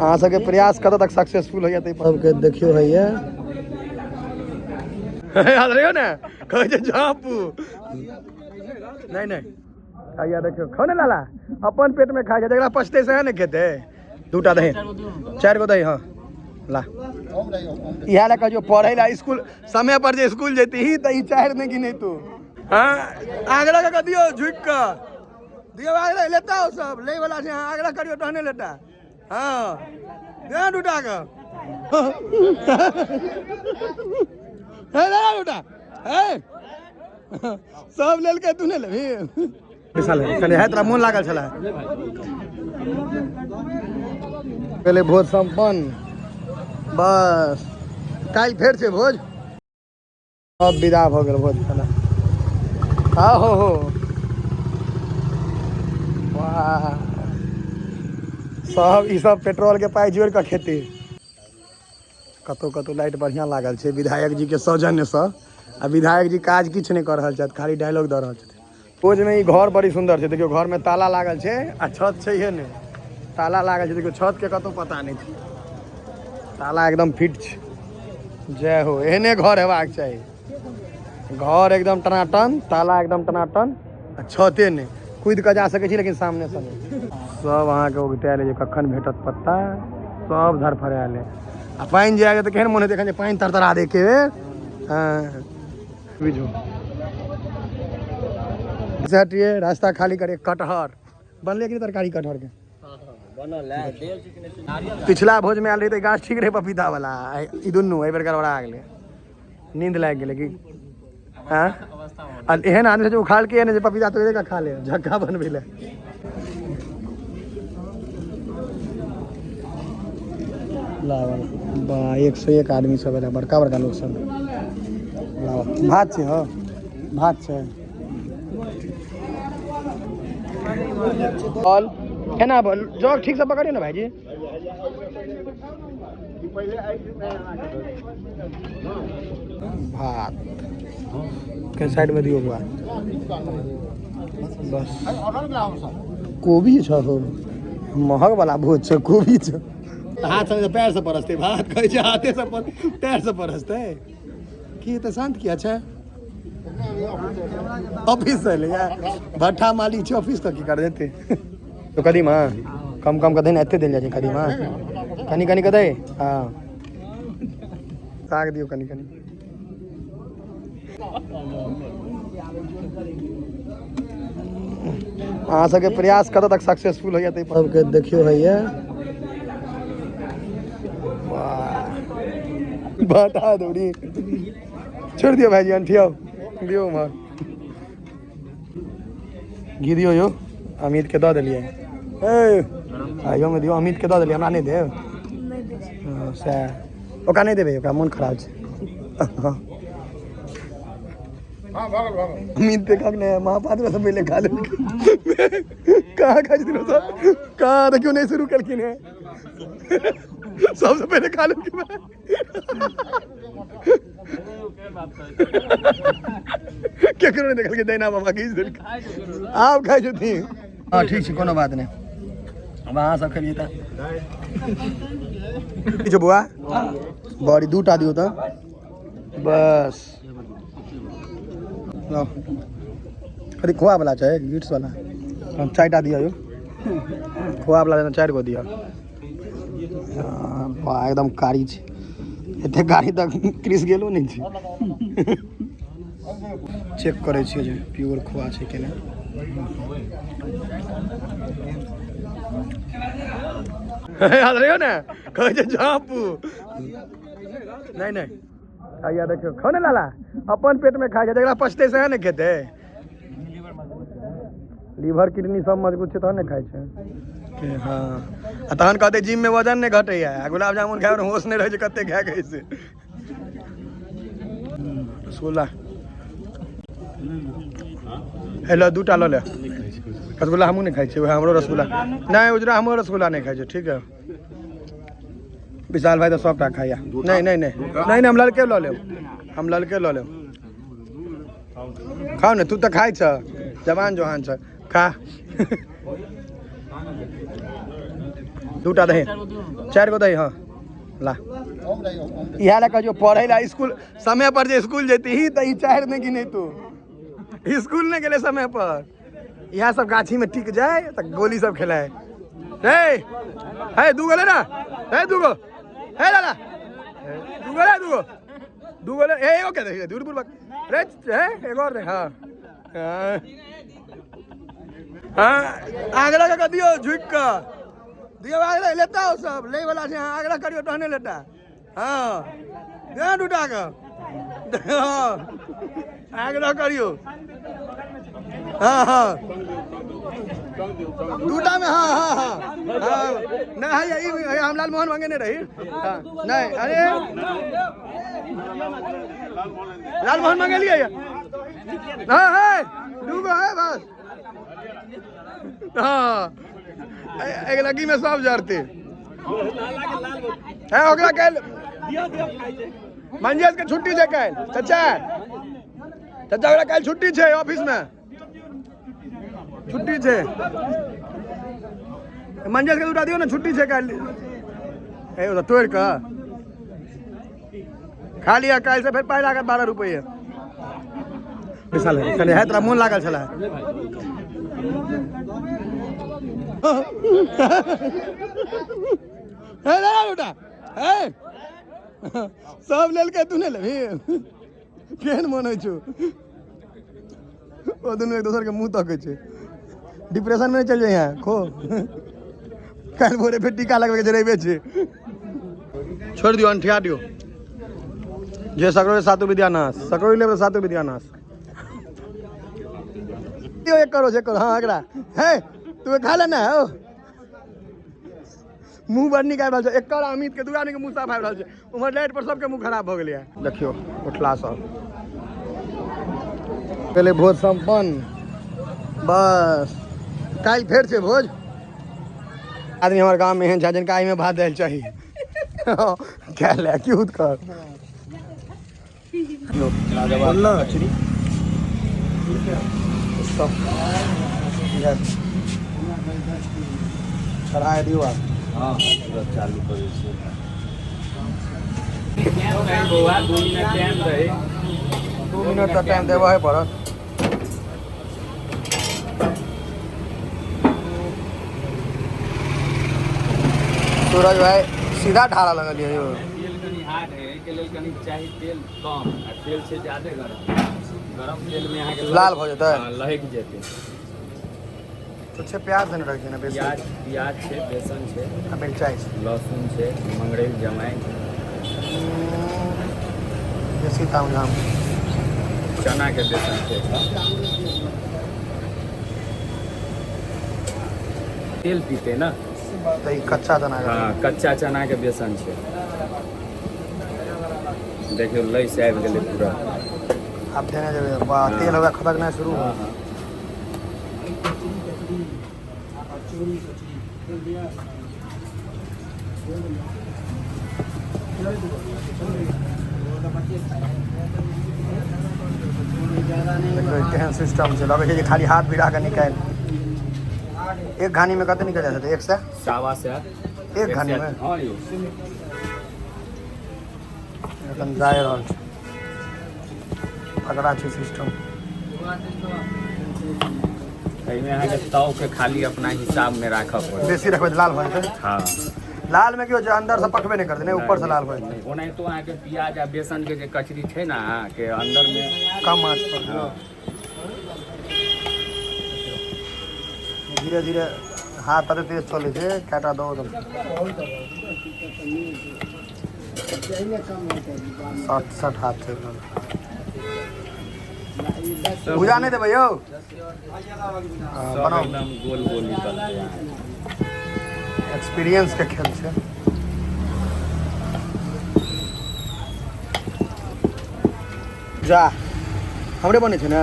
अहाँ सबके प्रयास कतऽ तक सक्सेसफुल होइया ताहि सबके देखियौ होइया। याद रहियो ने कहै छै झाँपू। नहीं नहीं खाइया देखियौ, खाओ ने लाला, अपन पेट में खाइ छै, जकरा पचतै सएह ने खेतै। दूटा दही, 4 गो दही। हाँ ला, इएह लए कहै पढ़ै लए स्कूल समय पर जे स्कूल जैतही तऽ ई 4 नहि गिने तू। हाँ आग्रह कऽ दियौ, झुकि कऽ दियौ आग्रह, लेता ओ सब लै वाला छै, अहाँ आग्रह करियौ तहने लेता। हाँ दे दूटा के, हे ले दूटा, हे सब लेलकै तू नहि लेबही। विशाल कनि है तोरा मोन लागल छलै। पहले भोज संपन्न, बस काल्हि फेर छै भोज। अब विदा भऽ गेल भोज खाना। आहो हो वाह, सब ई सब पेट्रोल के पाइ जोड़ि कऽ खेती। कतौ कतौ लाइट बढ़िया लागल छै विधायक जी के सौजन्य सँ, आ विधायक जी काज किछु नहि कऽ रहल छथि, खाली डायलॉग दऽ रहल छथिन। भोज में ई घर बड़ी सुंदर छै, देखियौ घर में ताला लागल छै आ छत छैहे नहि, ताला लागल छै, देखियौ छत के कतौ पता नहि छै, ताला एकदम फिट छै। जय हो, एहने घर हेबाक चाही, घर एकदम टनाटन, ताला एकदम टनाटन आ छते नहि, कूदि कऽ जा सकै छी लेकिन सामने सँ नहि। सब अहाँके उगतायल जे कखन भेटत पत्ता, सब धरफड़ायल है। आ पानि जे आबि तऽ केहन मोन हेतै एखन जे पानि तरतरा दे के। हँ बुझू से हटिए, रास्ता खाली करिए। कटहर बनलै कि तरकारी कटहर के? पिछला भोज में आयल रही तऽ गाछ ठीक रहै पपीता वाला, ई दुनू एहि बेर गड़बड़ा गेलै, नींद लागि गेलै कि। हाँ आ एहन आदमी छै उखाड़ के ने जे पपीता तोड़े कऽ खा ले, झक्का बनबै लए। लावा बा, 101 आदमी सब एलै, बड़का बड़का लोक सब। लावा भात छै, हँ भात छै। फल एना जग ठीक से पकड़ियौ ने भाईजी। भात के साइड में दियौ बुआ। बस कोबी छ हो, महग वाला भोज छै, कोबी छै। हाथ से पैर से परसतै भात, कहै छै हाथे से पैर से परसतै की? तऽ शान्त किया छै? ऑफिस से एलै भट्ठा मालिक छै, ऑफिस तऽ की कर देतै। तो कदीमा कम कम कऽ दे ने, एते देल जाइ छै कदीमा, कनि कनि कऽ दे। हाँ साग दियौ कनि कनि। अहाँ सबके प्रयास कतऽ तक सक्सेसफुल होइया ताहि सबके देखियौ होइया। बाटा दौड़ी छोड़ि दियौ भाईजी, अंठियाउ दियौ उम्हर घी दियौ यौ। अमित के दऽ देलियै, ए आइयो में दियौ, अमित के दऽ देलियै, हमरा नहि देब। सएह ओकरा नहि देबै, ओकरा मोन खराब छै। अमित देखक ने महापात्र से पहिले खा लेलकै। कहाँ खाइ छथिन ओ सब? कहाँ देखियौ नहि शुरू केलखिन हेँ, सबसँ पहिले खा लेलखिन। केकरो नहि देखलकै, दैना बाबा घीच देलकै, आब खाइ छथिन। हँ ठीक छै, कोनो बात नहि। अब अहाँ सब खेलियै तऽ की छै बौआ? बड़ी दूटा दियौ तऽ बस। अरे खोआ वाला छै गिट्स वाला, हम 4टा दिअ यौ, खोआ वाला 4 गो दिअ। वाह एकदम कारी छै, एते कारी तऽ कृष गेलो नहि छै। चेक करै छियै जे प्योर खोआ छै कि नहि। याद रहियो ने कहै छै झाँपू। नहीं नहीं खाइया देखियौ, खाओ ने लाला, अपन पेट में खाइ छै, जकरा पचतै सएह ने खेतै। लीवर किडनी सब मजबूत छै तहन ने खाइ छै। हँ आ तहन कहतै जिम में वजन नहि घटैया, आ गुलाब जामुन खाय में होश नहि रहै छै कते खाय के से। रसगुल्ला हेलो दूटा लऽ ले। रसगुल्ला हमहूँ नहि खाइ छियै, वएह हमरो रसगुल्ला नहि, उजरा हमरो रसगुल्ला नहि खाइ छियै। ठीक है विशाल भाई तऽ सबटा खाइया। नहीं नहीं नहीं नहीं नहीं, हम ललके लऽ लेब, हम ललके लऽ लेब। खाउ ने, तू तऽ खाइ छ, जवान जोहान छ, खा। दूटा दही, 4 गो दही। हाँ ला, इएह लए कहै पढ़ै लए स्कूल समय पर जे स्कूल जैती तऽ ई 4 नहि गिने तू। स्कूल नहि गेलै समय पर, इएह सब गाछी में टिक जाए तऽ गोली सब खेलाए। हे हे 2 गो ले ना, हे 2 गो, हे लाला 2 गो ले, 2 गो 2 गो ले, ए एगो के दे दूर बुलबक रे, हे एगो और रे। हाँ हाँ हाँ, आग्रह कऽ दियौ झुकि कऽ दियौ, आग्रह लेता हो सब लै वाला छै। आग्रह करियौ तहने लेता। हाँ दे दूटा के, हाँ आग्रह करियौ। हाँ हाँ दूटा में। हाँ हाँ हाँ हाँ नहीं है, हम लाल मोहन मंगेने रही। हाँ नहीं, अरे लाल मोहन मंगेलिए। हाँ है 2 गो है बस। हाँ एक लगी में सब जरते है। ओकरा काल्हि मंजेश के छुट्टी छै काल्हि। चाचा चाचा ओकरा काल्हि छुट्टी छै, ऑफिस में छुट्टी छै। मंजेश के दूटा दियौ ने, छुट्टी छै काल्हि। ए ओतऽ तोड़ि कऽ खा लिअ, काल्हि से फेर पाइ लागत 12 रुपैआ। कनि है तोरा मोन लागल छलै। हे बेटा, हे सब लेलकै तू नहि लेबही, केहन मन होइ छौ? ओ दुनू एक दोसर के मुँह तकै छै। डिप्रेशन में नहीं चल जाइए खो, काल्हि भोरे फेर टीका लगबैके जरेबे छै। छोड़ि दियौ, अंठिया दियौ। जे सकरो सातो विद्यानाश, सकरो लेबै सातो विद्यानाश। एक करो से करो। हाँ एकरा हे तू खा ले ना, हो मुँह बड़ नीक आबि रहल छै। एकर अमित के दू आदमी के मुँह साफ आबि रहल छै, उम्हर लाइट पर सबके मुँह खराब भऽ गेलै। देखियौ उठला सब गेलै भोज सम्पन्न। बस काल्हि फेर छै भोज। आदमी हमर गाँव में एहन छै जिनका एहिमे भात दालि चाही। क्या ले क्यों कर चढ़ा दियौ आब। हाँ चालू करै छियै। 2 मिनट तऽ टाइम देबहे पड़त। सूरज भाई सीधा ढारा लगलियै यौ। तेल कनि हार्ड है, एहिके लेल कनि चाही तेल कम, आ तेल छै ज्यादे गरम। गरम तेल में अहाँके लाल भऽ जेतै, लहकि जेतै। तो छै प्याज देने रहै छै ने बेसी। प्याज छै, बेसन छै, आ मिरचाइ छै, लहसुन छै, मंगरैल जमाइन, बेसी तामझाम। चना के बेसन छै। तेल पीते ना तऽ ई कच्चा चना के। हाँ कच्चा चना के बेसन छै। देखियौ लैस आबि गेलै पूरा। आब देने जेबै, वाह तेल होगा खतकनाइ शुरू। हाँ देखियौ केहन सिस्टम छै, लगै छै जे खाली हाथ भिड़ा कऽ निकालि। एक घानी में कते निकल जाइत हेतै? 1 सए 125 एक घानी में? हाँ यौ एखन जा रहल छै, तगड़ा छै सिस्टम। एहिमे अहाँके ताव के खाली अपना हिसाब में राखऽ पड़त। बेसी रखबै तऽ लाल भऽ जेतै। हाँ लाल में की होइ छै, अंदर से पकबे नहि करतै, नहि ऊपर से लाल भऽ जेतै। ओनाहितो अहाँके प्याज आ बेसन के जे कचरी छै ने अहाँके अंदर में कम आँच पर। धीरे धीरे हाथ तते तेज चलै छै, काटा दऽ 60 हाथ चलि रहल। भुजा नहि देबै यौ, बनाउ। एकदम गोल गोल निकलतै। एक्सपीरियंस के खेल छै। जा हमरे बनै छै ने,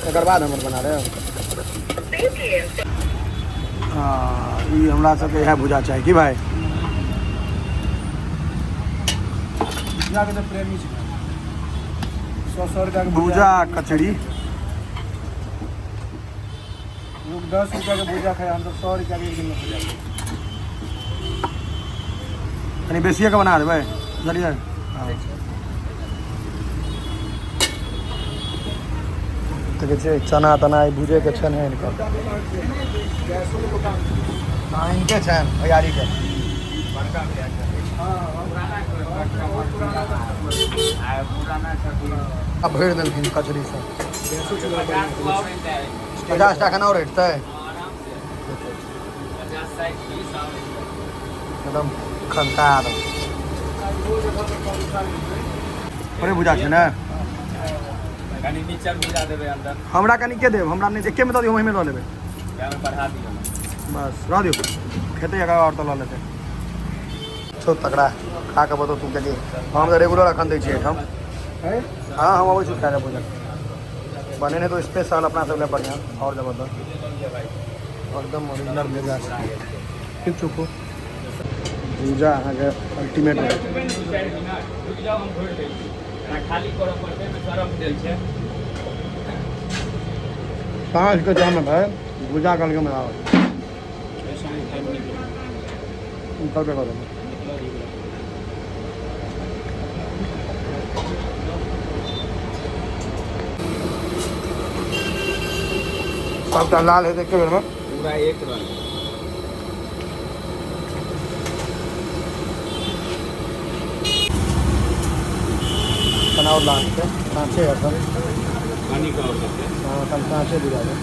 तकर बाद हमर बना रहे। हाँ ई हमरा सबके इएह भुजा चाही की भाई? भुजा के तऽ प्रेमी छै। 100 रुपया के भुजा कचड़ी। लोग 10 रुपया के भुजा खाए, हम तो 100 रुपया के एक दिन में भुजा खाए। कनि बेसिएके बना देबै, बुझलियै? हँ, देखै छियै चना तना ई भुजैके छनि हिनकर। हँ, हिनके छनि भैयारीके। आ भरि देलखिन कचरी सब। 50 टाका आओर हटतै एकदम खनका देबै। थोड़े भुजा छै ने। कनि नीचा भुजा देबै अंदर। हमरा कनि के देब? हमरा नहि, एकेमे दऽ दियौ, ओहिमे लऽ लेबै। जामे बढ़ा दियौ। बस रह दियौ, खेतै अगर आओर तऽ लऽ लेतै। छौ तकरा खा कऽ बतो तू, कियाकि हम तऽ रेगुलर एखन दै छियै एहिठाम। हँ, हम अबै छी खाय लए। भोजन बनेने तो स्पेशल अपना सब लए बढ़िआँ आओर जबरदस्त, एकदम ओरिजिनल भुजा छै। ठीक छौ। खूब भुजा अहाँके अल्टीमेट रहै छै। 2-4 मिनट रुकि जाउ, हम भरि दै छी। एना खाली करऽ पड़तै, एहिमे सरफ देल छै। साँझके टाइममे भाय भुजा करके मजा आबै छै। निकलबे कऽ देबै। सबटा लाल हेतै एके बेरमे। पूरा एक रंग। कना आओर लाल हेतै, काँचे एखन। कनि कऽ आओर देतै। हँ, कनि काँचे बुझा दे।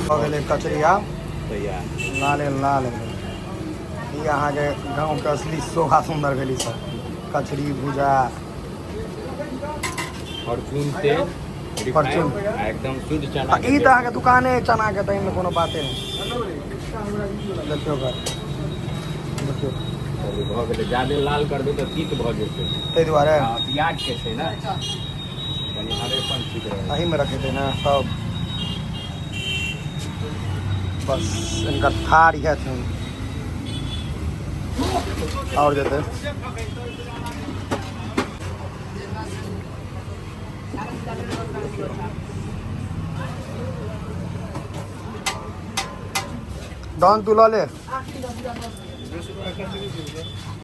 भऽ गेलै कचरी आब तैयार। लाले लाल एकदम। ई अहाँके गाँवके असली शोभा सुन्दर भेल ई सब कचरी भुजा। फॉर्चून तेल। फॉर्चून। रिफाइंड आ एकदम शुद्ध चना आ के ई तऽ तेल। अहाँके दुकाने चनाके, तऽ एहिमे कोनो बाते नहि। देखियौ ओकर, देखियौ। चलू, भऽ गेलै। जादे लाल करबै तऽ तीत भऽ जेतै। ताहि दुआरे। हँ, प्याज के छै ने, कनि हरेपन ठीक रहै। एहिमे रखेतै ने सब। बस इनकर थार इएह छनि, आओर जेतै। डन, तू लऽ ले।